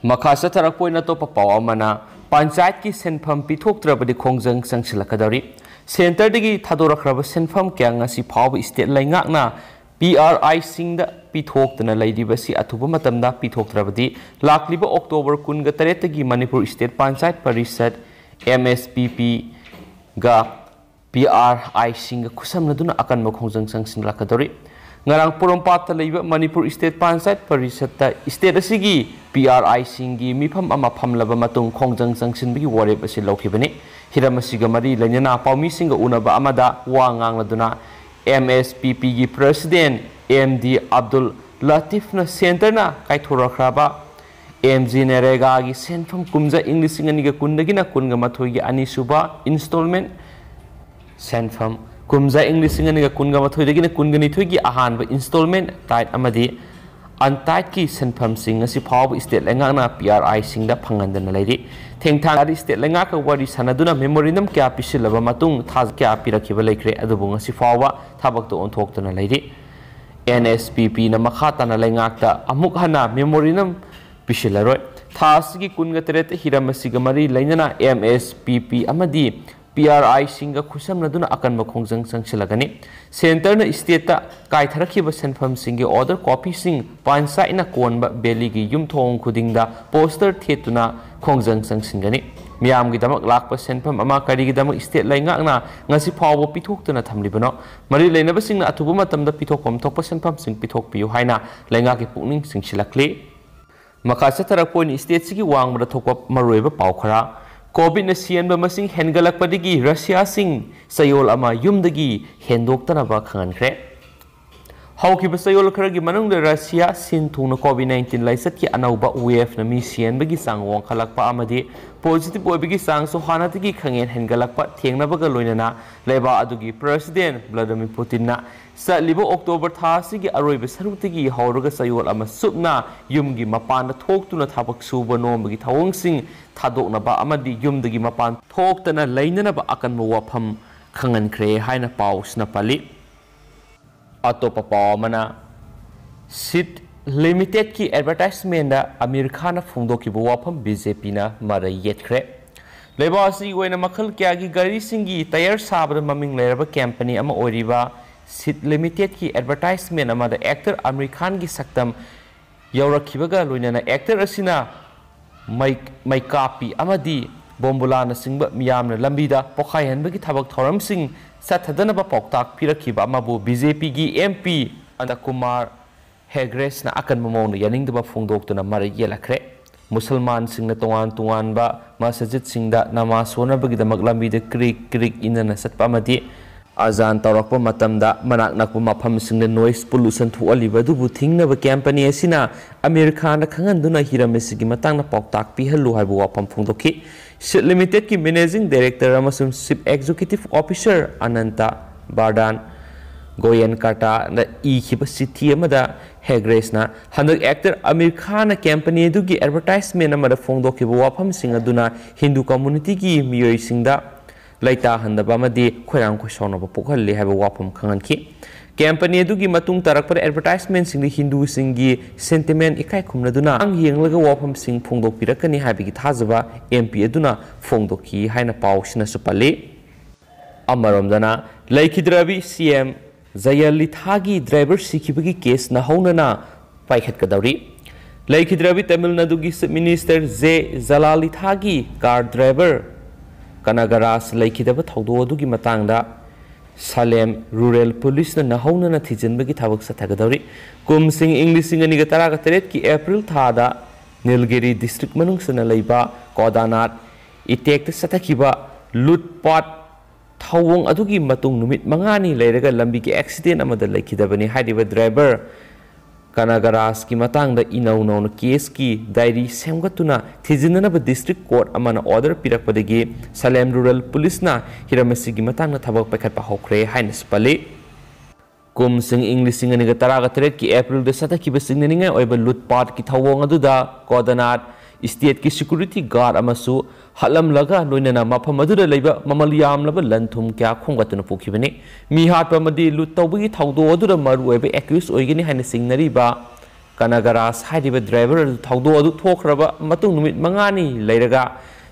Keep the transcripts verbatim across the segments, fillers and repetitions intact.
ꯃꯈꯥ ꯆꯠꯊꯔꯛꯄ ꯑꯣꯏꯅ ꯑꯇꯣꯞꯄ ꯄꯥꯎ ꯑꯃꯅ, ꯄꯟꯆꯥꯌꯠꯀꯤ ꯁꯦꯟꯐꯝ ꯄꯤꯊꯣꯛꯇ꯭ꯔꯕꯗꯤ ꯈꯣꯡꯖꯪ ꯆꯪꯁꯤꯜꯂꯛꯀꯗꯧꯔꯤ꯫ ꯁꯦꯟꯇꯔꯗꯒꯤ ꯊꯥꯗꯣꯔꯛꯈ꯭ꯔꯕ ꯁꯦꯟꯐꯝ ꯀꯌꯥ ꯉꯁꯤ ꯐꯥꯎꯕ ꯁ꯭ꯇꯦꯠ ꯂꯩꯉꯥꯛꯅ ꯄꯤ ꯑꯥꯔ ꯑꯥꯏꯁꯤꯡꯗ ꯄꯤꯊꯣꯛꯇꯅ ꯂꯩꯔꯤꯕꯁꯤ ꯑꯊꯨꯕ ꯃꯇꯝꯗ ꯄꯤꯊꯣꯛꯇ꯭ꯔꯕꯗꯤ ꯂꯥꯛꯂꯤꯕ ꯑꯣꯛꯇꯣꯕꯔ ꯀꯨꯟꯒ ꯇꯔꯦꯠꯇꯒꯤ Manipur state Panchayat Parishad, M S P ꯄꯤꯒ ꯄꯤ ꯑꯥꯔ ꯑꯥꯏꯁꯤꯡꯒ ꯈꯨꯠꯁꯝꯅꯗꯨꯅ ꯑꯀꯟꯕ ꯈꯣꯡꯖꯪ ꯆꯪꯁꯤꯜꯂꯛꯀꯗꯧꯔꯤ꯫ ꯉꯔꯥꯡ ꯄꯣꯔꯣꯝꯄꯥꯠꯇ ꯂꯩꯕ ꯃꯅꯤꯄꯨꯔ ꯁ꯭ꯇꯦꯠ ꯄꯟꯆꯥꯌꯠ ꯄꯔꯤꯁꯠꯇ ꯁ꯭ꯇꯦꯠ ꯑꯁꯤꯒꯤ ꯄꯤ ꯑꯥꯔ ꯑꯥꯏꯁꯤꯡꯒꯤ ꯃꯤꯐꯝ ꯑꯃ ꯐꯝꯂꯕ ꯃꯇꯨꯡ ꯈꯣꯡꯖꯪ ꯆꯪꯁꯤꯟꯕꯒꯤ ꯋꯥꯔꯦꯞ ꯑꯁꯤ ꯂꯧꯈꯤꯕꯅꯤ꯫ ꯍꯤꯔꯝ ꯑꯁꯤꯒ ꯃꯔꯤ ꯂꯩꯅꯅ ꯄꯥꯎꯃꯤꯁꯤꯡꯒ ꯎꯅꯕ ꯑꯃꯗ ꯋꯥ ꯉꯥꯡꯂꯗꯨꯅ ꯑꯦꯝ ꯑꯦꯁ ꯄꯤ ꯄꯤꯒꯤ ꯄ꯭ꯔꯁꯤꯗꯦꯟ ꯑꯦꯝ ꯗꯤ ꯑꯕꯗꯨꯜ ꯂꯇꯤꯐꯅ ꯁꯦꯟꯇꯔꯅ ꯀꯥꯏꯊꯣꯔꯛꯈ꯭ꯔꯕ ꯑꯦꯝ ꯖꯤ ꯅꯔꯦꯒꯥꯒꯤ ꯁꯦꯟꯐꯝ ꯀꯨꯝꯖꯥ ꯏꯪ ꯂꯤꯁꯤꯡ ꯑꯅꯤꯒ ꯀꯨꯟꯗꯒꯤꯅ ꯀꯨꯟꯒ ꯃꯥꯊꯣꯏꯒꯤ ꯑꯅꯤꯁꯨꯕ ꯏꯟꯁꯇꯣꯜꯃꯦꯟ ꯁꯦꯟꯐꯝ ꯀꯨꯝꯖꯥ ꯏꯪ ꯂꯤꯁꯤꯡ ꯑꯅꯤꯒ ꯀꯨꯟꯒ ꯃꯥꯊꯣꯏꯗꯒꯤꯅ ꯀꯨꯟꯒ ꯅꯤꯊꯣꯏꯒꯤ ꯑꯍꯥꯟꯕ ꯏꯟꯁꯇꯣꯜꯃꯦꯟ ꯇꯥꯏꯠ ꯑꯃꯗꯤ ꯑꯟꯇꯥꯏꯠꯀꯤ ꯁꯦꯟꯐꯝꯁꯤꯡ ꯉꯁꯤ ꯐꯥꯎꯕ ꯁ꯭ꯇꯦꯠ ꯂꯩꯉꯥꯛꯅ ꯄꯤ ꯑꯥꯔ ꯑꯥꯏꯁꯤꯡꯗ ꯐꯪꯍꯟꯗꯅ ꯂꯩꯔꯤ꯫ ꯊꯦꯡꯊꯥꯡ ꯁ꯭ꯇꯦꯠ ꯂꯩꯉꯥꯛꯀ ꯋꯥꯔꯤ ꯁꯥꯟꯅꯗꯨꯅ ꯃꯦꯃꯣꯔꯦꯟꯗꯝ ꯀꯌꯥ ꯄꯤꯁꯤꯜꯂꯕ ꯃꯇꯨꯡ ꯊꯥ ꯀꯌꯥ ꯄꯤꯔꯛꯈꯤꯕ ꯂꯩꯈ꯭ꯔꯦ, ꯑꯗꯨꯕꯨ ꯉꯁꯤ ꯐꯥꯎꯕ ꯊꯕꯛꯇ ꯑꯣꯟꯊꯣꯛꯇꯅ ꯂꯩꯔꯤ꯫ ꯑꯦꯟ ꯑꯦꯁ ꯄꯤ ꯄꯤꯅ ꯃꯈꯥ ꯇꯥꯅ ꯂꯩꯉꯥꯛꯇ ꯑꯃꯨꯛ ꯍꯟꯅ ꯃꯦꯃꯣꯔꯦꯟꯗꯝ ꯄꯤꯁꯤꯜꯂꯔꯣꯏ꯫ ꯊꯥ ꯑꯁꯤꯒꯤ ꯀꯨꯟꯒ ꯇꯔꯦꯠꯇ ꯍꯤꯔꯝ ꯑꯁꯤꯒ ꯃꯔꯤ ꯂꯩꯅꯅ ꯑꯦꯝ ꯑꯦꯁ ꯄꯤ ꯄꯤ ꯑꯃꯗꯤ ꯄꯤ ꯑꯥꯔ ꯑꯥꯏꯁꯤꯡꯒ ꯈꯨꯠꯁꯝꯅꯗꯨꯅ ꯑꯀꯟꯕ ꯈꯣꯡꯖꯪ ꯆꯪꯁꯤꯜꯂꯒꯅꯤ꯫ ꯁꯦꯟꯇꯔꯅ ꯁ꯭ꯇꯦꯠꯇ ꯀꯥꯏꯊꯔꯛꯈꯤꯕ ꯁꯦꯟꯐꯝꯁꯤꯡꯒꯤ ꯑꯣꯔꯗꯔ ꯀꯣꯄꯤꯁꯤꯡ ꯄꯟꯆꯥꯌꯠꯅ ꯀꯣꯟꯕ ꯚꯦꯂꯤꯒꯤ ꯌꯨꯝꯊꯣꯡ ꯈꯨꯗꯤꯡꯗ ꯄꯣꯁꯇꯔ ꯊꯦꯠꯇꯨꯅ ꯈꯣꯡꯖꯪ ꯆꯪꯁꯤꯟꯒꯅꯤ꯫ ꯃꯤꯌꯥꯝꯒꯤꯗꯃꯛ ꯂꯥꯛꯄ ꯁꯦꯟꯐꯝ ꯑꯃ ꯀꯔꯤꯒꯤꯗꯃꯛ ꯁ꯭ꯇꯦꯠ ꯂꯩꯉꯥꯛꯅ ꯉꯁꯤ ꯐꯥꯎꯕ ꯄꯤꯊꯣꯛꯇꯅ ꯊꯝꯂꯤꯕꯅꯣ? ꯃꯔꯤ ꯂꯩꯅꯕꯁꯤꯡꯅ ꯑꯊꯨꯕ ꯃꯇꯝꯗ ꯄꯤꯊꯣꯛꯐꯝ ꯊꯣꯛꯄ ꯁꯦꯟꯐꯝꯁꯤꯡ ꯄꯤꯊꯣꯛꯄꯤꯌꯨ ꯍꯥꯏꯅ ꯂꯩꯉꯥꯛꯀꯤ ꯄꯨꯛꯅꯤꯡ ꯆꯤꯡꯁꯤꯜꯂꯛꯂꯤ꯫ ꯃꯈꯥ ꯆꯠꯊꯔꯛꯄ ꯑꯣꯏꯅ ꯁ꯭ꯇꯦꯠꯁꯤꯒꯤ ꯋꯥꯡꯃꯗ ꯊꯣꯛꯄ ꯃꯔꯨꯑꯣꯏꯕ ꯄꯥꯎ ꯈꯔ꯫ ꯀꯣꯚꯤꯗꯅ ꯁꯤꯍꯟꯕ ꯃꯁꯤꯡ ꯍꯦꯟꯒꯠꯂꯛꯄꯗꯒꯤ ꯔꯁꯤꯌꯥꯁꯤꯡ ꯆꯌꯣꯜ ꯑꯃ ꯌꯨꯝꯗꯒꯤ ꯍꯦꯟꯗꯣꯛꯇꯅꯕ ꯈꯪꯍꯟꯈ꯭ꯔꯦ꯫ ꯍꯧꯈꯤꯕ ꯆꯌꯣꯜ ꯈꯔꯒꯤ ꯃꯅꯨꯡꯗ ꯔꯁꯤꯌꯥ ꯁꯤꯟ ꯊꯨꯡꯅ ꯀꯣꯚꯤꯗ ꯅꯥꯏꯟꯇꯤꯟ ꯂꯥꯏꯆꯠꯀꯤ ꯑꯅꯧꯕ ꯋꯦꯚꯅ ꯃꯤ ꯁꯤꯍꯟꯕꯒꯤ ꯆꯥꯡ ꯋꯥꯡꯈꯠꯂꯛꯄ ꯑꯃꯗꯤ ꯄꯣꯖꯤꯇꯤꯚ ꯑꯣꯏꯕꯒꯤ ꯆꯥꯡꯁꯨ ꯍꯥꯟꯅꯗꯒꯤ ꯈꯪꯍꯦꯟ ꯍꯦꯟꯒꯠꯂꯛꯄ ꯊꯦꯡꯅꯕꯒ ꯂꯣꯏꯅꯅ ꯂꯩꯕꯥꯛ ꯑꯗꯨꯒꯤ ꯄ꯭ꯔꯁꯤꯗꯦꯟ ꯚ꯭ꯂꯥꯗꯤꯃꯤꯔ ꯄꯨꯇꯤꯟꯅ ꯆꯠꯂꯤꯕ ꯑꯣꯛꯇꯣꯕꯔ ꯊꯥ ꯑꯁꯤꯒꯤ ꯑꯔꯣꯏꯕ ꯁꯔꯨꯛꯇꯒꯤ ꯍꯧꯔꯒ ꯆꯌꯣꯜ ꯑꯃ ꯆꯨꯞꯅ ꯌꯨꯝꯒꯤ ꯃꯄꯥꯟꯗ ꯊꯣꯛꯇꯨꯅ ꯊꯕꯛ ꯁꯨꯕ ꯅꯣꯝꯕꯒꯤ ꯊꯧꯑꯣꯡꯁꯤꯡ ꯊꯥꯗꯣꯛꯅꯕ ꯑꯃꯗꯤ ꯌꯨꯝꯗꯒꯤ ꯃꯄꯥꯟ ꯊꯣꯛꯇꯅ ꯂꯩꯅꯅꯕ ꯑꯀꯟꯕ ꯋꯥꯐꯝ ꯈꯪꯍꯟꯈ꯭ꯔꯦ ꯍꯥꯏꯅ ꯄꯥꯎꯁꯤꯅ ꯄꯜꯂꯤ꯫ ꯑꯇꯣꯞꯄ ꯄꯥꯎ ꯑꯃꯅ, ꯁꯤꯠ ꯂꯤꯃꯤꯇꯦꯠꯀꯤ ꯑꯦꯗꯚꯔꯇꯥꯏꯖꯃꯦꯟꯗ ꯑꯃꯤꯔ ꯈꯥꯟꯅ ꯐꯣꯡꯗꯣꯛꯈꯤꯕ ꯋꯥꯐꯝ ꯕꯤ ꯖꯦ ꯄꯤꯅ ꯃꯔꯩ ꯌꯦꯠꯈ꯭ꯔꯦ꯫ ꯂꯩꯕꯥꯛ ꯑꯁꯤꯒꯤ ꯑꯣꯏꯅ ꯃꯈꯜ ꯀꯌꯥꯒꯤ ꯒꯥꯔꯤꯁꯤꯡꯒꯤ ꯇꯌꯔ ꯁꯥꯕꯗ ꯃꯃꯤꯡ ꯂꯩꯔꯕ ꯀꯝꯄꯅꯤ ꯑꯃ ꯑꯣꯏꯔꯤꯕ ꯁꯤꯠ ꯂꯤꯃꯤꯇꯦꯠꯀꯤ ꯑꯦꯗꯚꯔꯇꯥꯏꯖꯃꯦꯟ ꯑꯃꯗ ꯑꯦꯛꯇꯔ ꯑꯃꯤꯔ ꯈꯥꯟꯒꯤ ꯁꯛꯇꯝ ꯌꯥꯎꯔꯛꯈꯤꯕꯒ ꯂꯣꯏꯅꯅ ꯑꯦꯛꯇꯔ ꯑꯁꯤꯅ ꯃꯩ-, ꯃꯩꯀꯥꯞꯄꯤ ꯑꯃꯗꯤ ꯕꯣꯝꯕꯨꯂꯥꯅꯆꯤꯡꯕ ꯃꯤꯌꯥꯝꯅ ꯂꯝꯕꯤꯗ ꯄꯣꯈꯥꯏꯍꯟꯕꯒꯤ ꯊꯕꯛ ꯊꯧꯔꯝꯁꯤꯡ ꯆꯠꯊꯗꯅꯕ ꯄꯥꯎꯇꯥꯛ ꯄꯤꯔꯛꯈꯤꯕ ꯑꯃꯕꯨ ꯕꯤ ꯖꯦ ꯄꯤꯒꯤ ꯑꯦꯝ ꯄꯤ ꯑꯅꯟꯇ ꯀꯨꯃꯥꯔ ꯍꯦꯒ꯭ꯔꯦꯁꯅ ꯑꯀꯟꯕ ꯃꯑꯣꯡꯗ ꯌꯥꯅꯤꯡꯗꯕ ꯐꯣꯡꯗꯣꯛꯇꯨꯅ ꯃꯔꯩ ꯌꯦꯜꯂꯛꯈ꯭ꯔꯦ꯫ ꯃꯨꯁꯜꯃꯥꯟꯁꯤꯡꯅ ꯇꯣꯉꯥꯟ ꯇꯣꯉꯥꯟꯕ ꯃꯁꯖꯤꯗꯁꯤꯡꯗ ꯅꯃꯥꯖ ꯁꯣꯟꯅꯕꯒꯤꯗꯃꯛ ꯂꯝꯕꯤꯗ ꯀ꯭ꯔꯤꯛ ꯀ꯭ꯔꯤꯛ ꯏꯟꯅꯅ ꯆꯠꯄ ꯑꯃꯗꯤ ꯑꯖꯥꯟ ꯇꯧꯔꯛꯄ ꯃꯇꯝꯗ ꯃꯅꯥꯛ ꯅꯛꯄ ꯃꯐꯝꯁꯤꯡꯗ ꯅꯣꯏꯁ ꯄꯣꯂꯨꯁꯟ ꯊꯣꯛꯍꯜꯂꯤꯕ ꯑꯗꯨꯕꯨ ꯊꯤꯡꯅꯕ ꯀꯝꯄꯅꯤ ꯑꯁꯤꯅ ꯑꯃꯤꯔ ꯈꯥꯟꯗ ꯈꯪꯍꯟꯗꯨꯅ ꯍꯤꯔꯝ ꯑꯁꯤꯒꯤ ꯃꯇꯥꯡꯗ ꯄꯥꯎꯇꯥꯛ ꯄꯤꯍꯜꯂꯨ ꯍꯥꯏꯕ ꯋꯥꯐꯝ ꯐꯣꯡꯗꯣꯛꯈꯤ꯫ ꯁꯤꯠ ꯂꯤꯃꯤꯇꯦꯠꯀꯤ ꯃꯦꯅꯦꯖꯤꯡ ꯗꯥꯏꯔꯦꯛꯇꯔ ꯑꯃꯁꯨꯡ ꯆꯤꯐ ꯑꯦꯛꯖꯤꯀ꯭ꯌꯨꯇꯤꯚ ꯑꯣꯐꯤꯁꯔ ꯑꯅꯟꯇ ꯕꯥꯔꯗꯥꯟ ꯒꯣꯌꯦꯟꯀꯥꯇꯥꯅ ꯏꯈꯤꯕ ꯆꯤꯊꯤ ꯑꯃꯗ ꯍꯦꯒ꯭ꯔꯦꯁꯅ ꯍꯟꯗꯛ ꯑꯦꯛꯇꯔ ꯑꯃꯤꯔ ꯈꯥꯟꯅ ꯀꯝꯄꯅꯤ ꯑꯗꯨꯒꯤ ꯑꯦꯗꯚꯔꯇꯥꯏꯖꯃꯦꯟ ꯑꯃꯗ ꯐꯣꯡꯗꯣꯛꯈꯤꯕ ꯋꯥꯐꯝꯁꯤꯡ ꯑꯗꯨꯅ ꯍꯤꯟꯗꯨ ꯀꯝꯃꯨꯅꯤꯇꯤꯒꯤ ꯃꯤꯑꯣꯏꯁꯤꯡꯗ ꯂꯩꯇꯥꯍꯟꯗꯕ ꯑꯃꯗꯤ ꯈꯣꯏꯔꯥꯡ ꯈꯣꯏꯁꯥꯎꯅꯕ ꯄꯣꯛꯍꯜꯂꯤ ꯍꯥꯏꯕ ꯋꯥꯐꯝ ꯈꯪꯍꯟꯈꯤ꯫ ꯀꯝꯄꯅꯤ ꯑꯗꯨꯒꯤ ꯃꯇꯨꯡ ꯇꯥꯔꯛꯄꯗ ꯑꯦꯗꯚꯔꯇꯥꯏꯖꯃꯦꯟꯁꯤꯡꯗ ꯍꯤꯟꯗꯨꯁꯤꯡꯒꯤ ꯁꯦꯟꯇꯤꯃꯦꯟ ꯏꯀꯥꯏ ꯈꯨꯝꯅꯗꯨꯅ ꯃꯤꯠꯌꯦꯡ ꯌꯦꯡꯂꯒ ꯋꯥꯐꯝꯁꯤꯡ ꯐꯣꯡꯗꯣꯛꯄꯤꯔꯛꯀꯅꯤ ꯍꯥꯏꯕꯒꯤ ꯊꯥꯖꯕ ꯑꯦꯝ ꯄꯤ ꯑꯗꯨꯅ ꯐꯣꯡꯗꯣꯛꯈꯤ ꯍꯥꯏꯅ ꯄꯥꯎꯁꯤꯅꯁꯨ ꯄꯜꯂꯤ꯫ ꯑꯃꯔꯣꯝꯗꯅ ꯂꯩꯈꯤꯗ꯭ꯔꯕꯤ ꯁꯤ ꯑꯦꯝ ꯖꯌꯂꯤꯊꯥꯒꯤ ꯗ꯭ꯔꯥꯏꯚꯔ ꯁꯤꯈꯤꯕꯒꯤ ꯀꯦꯁ ꯅꯧꯍꯧꯅꯅ ꯄꯥꯏꯈꯠꯀꯗꯧꯔꯤ꯫ ꯂꯩꯈꯤꯗ꯭ꯔꯕꯤ ꯇꯥꯃꯤꯜ ꯅꯥꯗꯨꯒꯤ ꯆꯤꯐ ꯃꯤꯅꯤꯁꯇꯔ ꯖꯦ ꯖꯂꯥꯂꯤꯊꯥꯒꯤ ꯀꯥꯔ ꯗ꯭ꯔꯥꯏꯚꯔ ꯀꯅꯒꯔꯥꯖ ꯂꯩꯈꯤꯗꯕ ꯊꯧꯗꯣꯛ ꯑꯗꯨꯒꯤ ꯃꯇꯥꯡꯗ ꯁꯂꯦꯝ ꯔꯨꯔꯦꯜ ꯄꯨꯂꯤꯁꯅ ꯅꯧꯍꯧꯅꯅ ꯊꯤꯖꯤꯟꯕꯒꯤ ꯊꯕꯛ ꯆꯠꯊꯒꯗꯧꯔꯤ꯫ ꯀꯨꯝꯁꯤꯡ ꯏꯪ ꯂꯤꯁꯤꯡ ꯑꯅꯤꯒ ꯇꯔꯥꯒ ꯇꯔꯦꯠꯀꯤ ꯑꯦꯄ꯭ꯔꯤꯜ ꯊꯥꯗ ꯅꯤꯜꯒꯤꯔꯤ ꯗꯤꯁꯇ꯭ꯔꯤꯛ ꯃꯅꯨꯡ ꯆꯟꯅ ꯂꯩꯕ ꯀꯣꯗꯥꯅꯥꯠ ꯏꯇꯦꯛꯇ ꯆꯠꯊꯈꯤꯕ ꯂꯨꯠꯄꯥꯠ ꯊꯧꯑꯣꯡ ꯑꯗꯨꯒꯤ ꯃꯇꯨꯡ ꯅꯨꯃꯤꯠ ꯃꯉꯥꯅꯤ ꯂꯩꯔꯒ ꯂꯝꯕꯤꯒꯤ ꯑꯦꯛꯁꯤꯗꯦꯟ ꯑꯃꯗ ꯂꯩꯈꯤꯗꯕꯅꯤ꯫ ꯍꯥꯏꯔꯤꯕ ꯗ꯭ꯔꯥꯏꯚꯔ ꯀꯅꯒꯔꯥꯖꯀꯤ ꯃꯇꯥꯡꯗ ꯏꯅꯧ ꯅꯧꯅ ꯀꯦꯁꯀꯤ ꯗꯥꯏꯔꯤ ꯁꯦꯝꯒꯠꯇꯨꯅ ꯊꯤꯖꯤꯟꯅꯅꯕ ꯗꯤꯁꯇ꯭ꯔꯤꯛ ꯀꯣꯔꯠ ꯑꯃꯅ ꯑꯣꯔꯗꯔ ꯄꯤꯔꯛꯄꯗꯒꯤ ꯁꯂꯦꯝ ꯔꯨꯔꯦꯜ ꯄꯨꯂꯤꯁꯅ ꯍꯤꯔꯝ ꯑꯁꯤꯒꯤ ꯃꯇꯥꯡꯗ ꯊꯕꯛ ꯄꯥꯏꯈꯠꯄ ꯍꯧꯈ꯭ꯔꯦ ꯍꯥꯏꯅꯁꯨ ꯄꯜꯂꯤ꯫ ꯀꯨꯝꯁꯤꯡ ꯏꯪ ꯂꯤꯁꯤꯡ ꯑꯅꯤꯒ ꯇꯔꯥꯒ ꯇꯔꯦꯠꯀꯤ ꯑꯦꯄ꯭ꯔꯤꯜꯗ ꯆꯠꯊꯈꯤꯕ ꯆꯤꯡꯅꯅꯤꯡꯉꯥꯏ ꯑꯣꯏꯕ ꯂꯨꯠꯄꯥꯠꯀꯤ ꯊꯧꯑꯣꯡ ꯑꯗꯨꯗ ꯀꯣꯗꯅꯥꯠ ꯏꯁꯇꯦꯠꯀꯤ ꯁꯦꯀ꯭ꯌꯨꯔꯤꯇꯤ ꯒꯥꯔꯗ ꯑꯃꯁꯨ ꯍꯥꯠꯂꯝꯂꯒ ꯂꯣꯏꯅꯅ ꯃꯐꯝ ꯑꯗꯨꯗ ꯂꯩꯕ ꯃꯃꯜ ꯌꯥꯝꯂꯕ ꯂꯟ ꯊꯨꯝ ꯀꯌꯥ ꯈꯣꯝꯒꯠꯇꯨꯅ ꯄꯨꯈꯤꯕꯅꯤ꯫ ꯃꯤ ꯍꯥꯠꯄ ꯑꯃꯗꯤ ꯂꯨꯠ ꯇꯧꯕꯒꯤ ꯊꯧꯗꯣꯛ ꯑꯗꯨꯗ ꯃꯔꯨꯑꯣꯏꯕ ꯑꯦꯀ꯭ꯌꯨꯁ ꯑꯣꯏꯒꯅꯤ ꯍꯥꯏꯅ ꯆꯤꯡꯅꯔꯤꯕ ꯀꯅꯒꯔꯥꯖ ꯍꯥꯏꯔꯤꯕ ꯗ꯭ꯔꯥꯏꯚꯔ ꯑꯗꯨ ꯊꯧꯗꯣꯛ ꯑꯗꯨ ꯊꯣꯛꯈ꯭ꯔꯕ ꯃꯇꯨꯡ ꯅꯨꯃꯤꯠ ꯃꯉꯥꯅꯤ ꯂꯩꯔꯒ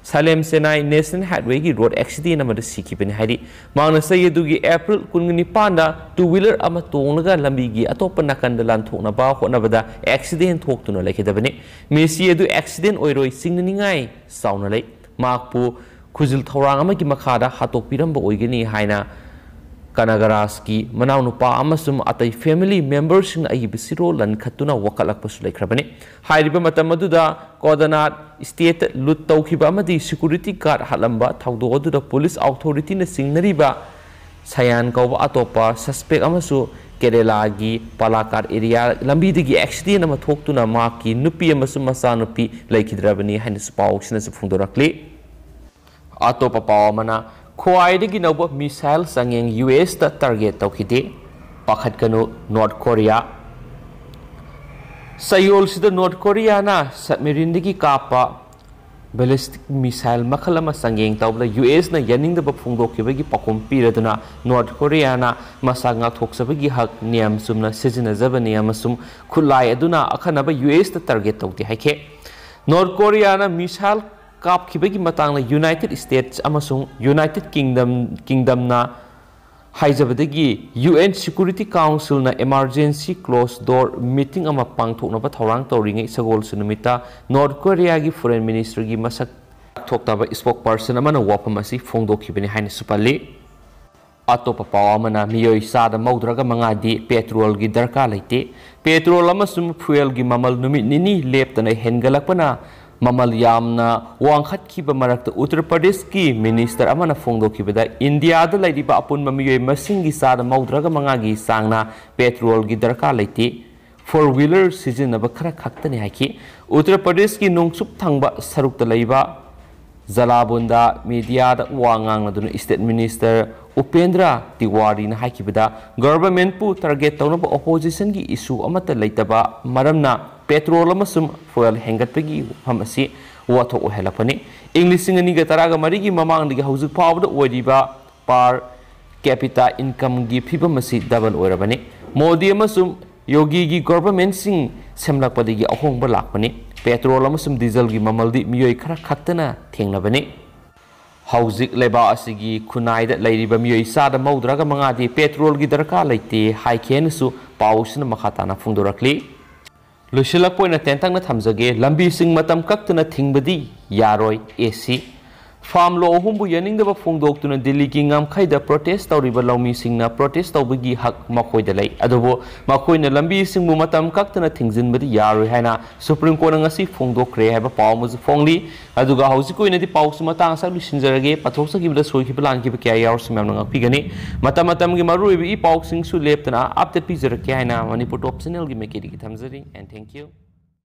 ꯁꯂꯦꯝ ꯆꯦꯟꯅꯥꯏ ꯅꯦꯁꯅꯦꯜ ꯍꯥꯏꯠꯋꯦꯒꯤ ꯔꯣꯗ ꯑꯦꯛꯁꯤꯗꯦꯟ ꯑꯃꯗ ꯁꯤꯈꯤꯕꯅꯤ ꯍꯥꯏꯔꯤ꯫ ꯃꯍꯥꯛꯅ ꯆꯍꯤ ꯑꯗꯨꯒꯤ ꯑꯦꯄ꯭ꯔꯤꯜ ꯀꯨꯟꯅꯤꯄꯥꯟꯗ ꯇꯨ ꯋꯤꯂꯔ ꯑꯃ ꯇꯣꯡꯂꯒ ꯂꯝꯕꯤꯒꯤ ꯑꯇꯣꯞꯄ ꯅꯥꯀꯟꯗ ꯂꯥꯟꯊꯣꯛꯅꯕ ꯍꯣꯠꯅꯕꯗ ꯑꯦꯛꯁꯤꯗꯦꯟ ꯊꯣꯛꯇꯨꯅ ꯂꯩꯈꯤꯗꯕꯅꯤ꯫ ꯃꯤꯁꯤ ꯑꯗꯨ ꯑꯦꯛꯁꯤꯗꯦꯟ ꯑꯣꯏꯔꯣꯏ ꯆꯤꯡꯅꯅꯤꯡꯉꯥꯏ ꯆꯥꯎꯅ ꯂꯩ꯫ ꯃꯍꯥꯛꯄꯨ ꯈꯨꯖꯤꯜ ꯊꯧꯔꯥꯡ ꯑꯃꯒꯤ ꯃꯈꯥꯗ ꯍꯥꯠꯇꯣꯛꯄꯤꯔꯝꯕ ꯑꯣꯏꯒꯅꯤ ꯍꯥꯏꯅ ꯀꯅꯒꯔꯥꯖꯀꯤ ꯃꯅꯥꯎꯅꯨꯄꯥ ꯑꯃꯁꯨꯡ ꯑꯇꯩ ꯐꯦꯃꯤꯂꯤ ꯃꯦꯝꯕꯔꯁꯤꯡꯅ ꯑꯏꯕꯁꯤꯔꯣ ꯂꯟꯈꯠꯇꯨꯅ ꯋꯥꯀꯠꯂꯛꯄꯁꯨ ꯂꯩꯈ꯭ꯔꯕꯅꯤ꯫ ꯍꯥꯏꯔꯤꯕ ꯃꯇꯝ ꯑꯗꯨꯗ ꯀꯣꯗꯅꯥꯠ ꯁ꯭ꯇꯦꯠꯇ ꯂꯨꯠ ꯇꯧꯈꯤꯕ ꯑꯃꯗꯤ ꯁꯦꯀ꯭ꯌꯨꯔꯤꯇꯤ ꯒꯥꯔꯗ ꯍꯥꯠꯂꯝꯕ ꯊꯧꯗꯣꯛ ꯑꯗꯨꯗ ꯄꯨꯂꯤꯁ ꯑꯣꯊꯣꯔꯤꯇꯤꯅ ꯆꯤꯡꯅꯔꯤꯕ ꯁꯌꯥꯟ ꯀꯧꯕ ꯑꯇꯣꯞꯄ ꯁꯁꯄꯦꯛ ꯑꯃꯁꯨ ꯀꯦꯔꯦꯂꯥꯒꯤ ꯄꯥꯂꯥꯀꯥꯠ ꯑꯦꯔꯤꯌꯥ ꯂꯝꯕꯤꯗꯒꯤ ꯑꯦꯛꯁꯤꯗꯦꯟ ꯑꯃ ꯊꯣꯛꯇꯨꯅ ꯃꯍꯥꯛꯀꯤ ꯅꯨꯄꯤ ꯑꯃꯁꯨꯡ ꯃꯆꯥꯅꯨꯄꯤ ꯂꯩꯈꯤꯗ꯭ꯔꯕꯅꯤ ꯍꯥꯏꯅꯁꯨ ꯄꯥꯎꯁꯤꯅꯁꯨ ꯐꯣꯡꯗꯣꯔꯛꯂꯤ꯫ ꯑꯇꯣꯞꯄ ꯄꯥꯎ ꯑꯃꯅ, ꯈ꯭ꯋꯥꯏꯗꯒꯤ ꯅꯧꯕ ꯃꯤꯁꯥꯏꯜ ꯆꯥꯡꯌꯦꯡ ꯌꯨ ꯑꯦꯁꯇ ꯇꯥꯔꯒꯦꯠ ꯇꯧꯈꯤꯗꯦ, ꯄꯥꯈꯠꯀꯅꯨ ꯅꯣꯔꯠ ꯀꯣꯔꯤꯌꯥ꯫ ꯆꯌꯣꯜꯁꯤꯗ ꯅꯣꯔꯠ ꯀꯣꯔꯤꯌꯥꯅ ꯁꯕꯃꯦꯔꯤꯟꯗꯒꯤ ꯀꯥꯞꯄ ꯕꯦꯂꯤꯁꯇꯤꯛ ꯃꯤꯁꯥꯏꯜ ꯃꯈꯜ ꯑꯃ ꯆꯥꯡꯌꯦꯡ ꯇꯧꯕꯗ ꯌꯨ ꯑꯦꯁꯅ ꯌꯥꯅꯤꯡꯗꯕ ꯐꯣꯡꯗꯣꯛꯈꯤꯕꯒꯤ ꯄꯥꯎꯈꯨꯝ ꯄꯤꯔꯗꯨꯅ ꯅꯣꯔꯠ ꯀꯣꯔꯤꯌꯥꯅ ꯃꯁꯥ ꯉꯥꯛꯊꯣꯛꯆꯕꯒꯤ ꯍꯛ ꯅꯤꯌꯝ ꯆꯨꯝꯅ ꯁꯤꯖꯤꯟꯅꯖꯕꯅꯤ ꯑꯃꯁꯨꯡ ꯈꯨꯠꯂꯥꯏ ꯑꯗꯨꯅ ꯑꯈꯟꯅꯕ ꯌꯨ ꯑꯦꯁꯇ ꯇꯥꯔꯒꯦꯠ ꯇꯧꯗꯦ ꯍꯥꯏꯈꯤ꯫ ꯅꯣꯔꯠ ꯀꯣꯔꯤꯌꯥꯅ ꯃꯤꯁꯥꯏꯜ ꯀꯥꯞꯈꯤꯕꯒꯤ ꯃꯇꯥꯡꯗ ꯌꯨꯅꯥꯏꯇꯦꯗ ꯁ꯭ꯇꯦꯠꯁ ꯑꯃꯁꯨꯡ ꯌꯨꯅꯥꯏꯇꯦꯗ ꯀꯤꯡꯗꯝ, ꯀꯤꯡꯗꯝꯅ ꯍꯥꯏꯖꯕꯗꯒꯤ ꯌꯨ ꯑꯦꯟ ꯁꯦꯀ꯭ꯌꯨꯔꯤꯇꯤ ꯀꯥꯎꯟꯁꯤꯜꯅ ꯏꯃꯥꯔꯖꯦꯟꯁꯤ ꯀ꯭ꯂꯣꯖ ꯗꯣꯔ ꯃꯤꯇꯤꯡ ꯑꯃ ꯄꯥꯡꯊꯣꯛꯅꯕ ꯊꯧꯔꯥꯡ ꯇꯧꯔꯤꯉꯩ ꯁꯒꯣꯜꯁꯦꯟ ꯅꯨꯃꯤꯠꯇ ꯅꯣꯔꯠ ꯀꯣꯔꯤꯌꯥꯒꯤ ꯐꯣꯔꯦꯟ ꯃꯤꯅꯤꯁꯇꯔꯒꯤ ꯃꯁꯛ ꯊꯣꯛꯇꯕ ꯁ꯭ꯄꯣꯛꯄꯔꯁꯟ ꯑꯃꯅ ꯋꯥꯐꯝ ꯑꯁꯤ ꯐꯣꯡꯗꯣꯛꯈꯤꯕꯅꯤ ꯍꯥꯏꯅꯁꯨ ꯄꯜꯂꯤ꯫ ꯑꯇꯣꯞꯄ ꯄꯥꯎ ꯑꯃꯅ, ꯃꯤꯑꯣꯏ ꯆꯥꯗ ꯃꯧꯗ꯭ꯔꯒ ꯃꯉꯥꯗꯤ ꯄꯦꯇ꯭ꯔꯣꯜꯒꯤ ꯗꯔꯀꯥꯔ ꯂꯩꯇꯦ꯫ ꯄꯦꯇ꯭ꯔꯣꯜ ꯑꯃꯁꯨꯡ ꯐ꯭ꯌꯨꯑꯦꯜꯒꯤ ꯃꯃꯜ ꯅꯨꯃꯤꯠ ꯅꯤꯅꯤ ꯂꯦꯞꯇꯅ ꯍꯦꯟꯒꯠꯂꯛꯄꯅ ꯃꯃꯜ ꯌꯥꯝꯅ ꯋꯥꯡꯈꯠꯈꯤꯕ ꯃꯔꯛꯇ ꯎꯠꯇꯔ ꯄ꯭ꯔꯗꯦꯁꯀꯤ ꯃꯤꯅꯤꯁꯇꯔ ꯑꯃꯅ ꯐꯣꯡꯗꯣꯛꯈꯤꯕꯗ ꯏꯟꯗꯤꯌꯥꯗ ꯂꯩꯔꯤꯕ ꯑꯄꯨꯟꯕ ꯃꯤꯑꯣꯏ ꯃꯁꯤꯡꯒꯤ ꯆꯥꯗ ꯃꯧꯗ꯭ꯔꯒ ꯃꯉꯥꯒꯤ ꯆꯥꯡꯅ ꯄꯦꯇ꯭ꯔꯣꯜꯒꯤ ꯗꯔꯀꯥꯔ ꯂꯩꯇꯦ꯫ ꯐꯣꯔ ꯋꯤꯂꯔ ꯁꯤꯖꯤꯟꯅꯕ ꯈꯔ ꯈꯛꯇꯅꯤ ꯍꯥꯏꯈꯤ꯫ ꯎꯠꯇꯔ ꯄ꯭ꯔꯗꯦꯁꯀꯤ ꯅꯣꯡꯆꯨꯞ ꯊꯪꯕ ꯁꯔꯨꯛꯇ ꯂꯩꯕ ꯖꯂꯥꯕꯨꯟꯗ ꯃꯤꯗꯤꯌꯥꯗ ꯋꯥ ꯉꯥꯡꯂꯗꯨꯅ ꯁ꯭ꯇꯦꯠ ꯃꯤꯅꯤꯁꯇꯔ ꯎꯄꯦꯟꯗ꯭ꯔ ꯇꯤꯋꯥꯔꯤꯅ ꯍꯥꯏꯈꯤꯕꯗ, ꯒꯚꯔꯟꯃꯦꯟꯠꯄꯨ ꯇꯥꯔꯒꯦꯠ ꯇꯧꯅꯕ ꯑꯣꯄꯣꯖꯤꯁꯟꯒꯤ ꯏꯁꯨ ꯑꯃꯠꯇ ꯂꯩꯇꯕ ꯃꯔꯝꯅ ꯄꯦꯇ꯭ꯔꯣꯜ ꯑꯃꯁꯨꯡ ꯐ꯭ꯌꯨꯑꯦꯜ ꯍꯦꯟꯒꯠꯄꯒꯤ ꯋꯥꯐꯝ ꯑꯁꯤ ꯋꯥꯊꯣꯛ ꯑꯣꯏꯍꯜꯂꯛꯄꯅꯤ꯫ ꯏꯪ ꯂꯤꯁꯤꯡ ꯑꯅꯤꯒ ꯇꯔꯥꯒ ꯃꯔꯤꯒꯤ ꯃꯃꯥꯡꯗꯒꯤ ꯍꯧꯖꯤꯛ ꯐꯥꯎꯕꯗ ꯑꯣꯏꯔꯤꯕ ꯄꯥꯔ ꯀꯦꯄꯤꯇꯥ ꯏꯟꯀꯝꯒꯤ ꯐꯤꯕꯝ ꯑꯁꯤ ꯗꯕꯜ ꯑꯣꯏꯔꯕꯅꯤ꯫ ꯃꯣꯗꯤ ꯑꯃꯁꯨꯡ ꯌꯣꯒꯤꯒꯤ ꯒꯣꯚꯔꯟꯃꯦꯟꯠꯁꯤꯡ ꯁꯦꯝꯂꯛꯄꯗꯒꯤ ꯑꯍꯣꯡꯕ ꯂꯥꯛꯄꯅꯤ꯫ ꯄꯦꯇ꯭ꯔꯣꯜ ꯑꯃꯁꯨꯡ ꯗꯤꯖꯜꯒꯤ ꯃꯃꯜꯗꯤ ꯃꯤꯑꯣꯏ ꯈꯔ ꯈꯛꯇꯅ ꯊꯦꯡꯅꯕꯅꯤ꯫ ꯍꯧꯖꯤꯛ ꯂꯩꯕꯥꯛ ꯑꯁꯤꯒꯤ ꯈꯨꯟꯅꯥꯏꯗ ꯂꯩꯔꯤꯕ ꯃꯤꯑꯣꯏ ꯆꯥꯗ ꯃꯧꯗ꯭ꯔꯥꯒ ꯃꯉꯥꯗꯤ ꯄꯦꯇ꯭ꯔꯣꯜꯒꯤ ꯗꯔꯀꯥꯔ ꯂꯩꯇꯦ ꯍꯥꯏꯈꯤ ꯍꯥꯏꯅꯁꯨ ꯄꯥꯎꯁꯤꯅ ꯃꯈꯥ ꯇꯥꯅ ꯐꯣꯡꯗꯣꯔꯛꯂꯤ꯫ ꯂꯣꯏꯁꯤꯜꯂꯛꯄ ꯑꯣꯏꯅ ꯇꯦꯟꯇꯛꯅ ꯊꯝꯖꯒꯦ, ꯂꯝꯕꯤꯁꯤꯡ ꯃꯇꯝ ꯀꯛꯇꯅ ꯊꯤꯡꯕꯗꯤ ꯌꯥꯔꯣꯏ꯫ ꯑꯦ ꯁꯤ ꯐꯥꯝ ꯂꯣ ꯑꯍꯨꯝꯕꯨ ꯌꯥꯅꯤꯡꯗꯕ ꯐꯣꯡꯗꯣꯛꯇꯨꯅ ꯗꯤꯜꯂꯤꯒꯤ ꯉꯝꯈꯩꯗ ꯄ꯭ꯔꯣꯇꯦꯁ ꯇꯧꯔꯤꯕ ꯂꯧꯃꯤꯁꯤꯡꯅ ꯄ꯭ꯔꯣꯇꯦꯁ ꯇꯧꯕꯒꯤ ꯍꯛ ꯃꯈꯣꯏꯗ ꯂꯩ, ꯑꯗꯨꯕꯨ ꯃꯈꯣꯏꯅ ꯂꯝꯕꯤꯁꯤꯡꯕꯨ ꯃꯇꯝ ꯀꯛꯇꯅ ꯊꯤꯡꯖꯤꯟꯕꯗꯤ ꯌꯥꯔꯣꯏ ꯍꯥꯏꯅ ꯁꯨꯄ꯭ꯔꯤꯝ ꯀꯣꯔꯠꯅ ꯉꯁꯤ ꯐꯣꯡꯗꯣꯛꯈ꯭ꯔꯦ ꯍꯥꯏꯕ ꯄꯥꯎ ꯑꯃꯁꯨ ꯐꯣꯡꯂꯤ꯫ ꯑꯗꯨꯒ ꯍꯧꯖꯤꯛꯀꯤ ꯑꯣꯏꯅꯗꯤ ꯄꯥꯎꯁꯤ ꯃꯇꯥꯡ ꯑꯁꯤꯗ ꯂꯣꯏꯁꯤꯟꯖꯔꯒꯦ꯫ ꯄꯥꯊꯣꯛꯆꯈꯤꯕꯗ ꯁꯣꯏꯈꯤꯕ ꯂꯥꯟꯈꯤꯕ ꯀꯌꯥ ꯌꯥꯎꯔꯁꯨ ꯃꯌꯥꯝꯅ ꯉꯥꯛꯄꯤꯒꯅꯤ꯫ ꯃꯇꯝ ꯃꯇꯝꯒꯤ ꯃꯔꯨꯑꯣꯏꯕ ꯏ ꯄꯥꯎꯁꯤꯡꯁꯨ ꯂꯦꯞꯇꯅ ꯑꯞꯗꯦꯠ ꯄꯤꯖꯔꯛꯀꯦ ꯍꯥꯏꯅ ꯃꯅꯤꯄꯨꯔ ꯇꯣꯞ ꯆꯦꯅꯦꯜꯒꯤ ꯃꯥꯏꯀꯩꯗꯒꯤ ꯊꯝꯖꯔꯤ꯫ And thank you.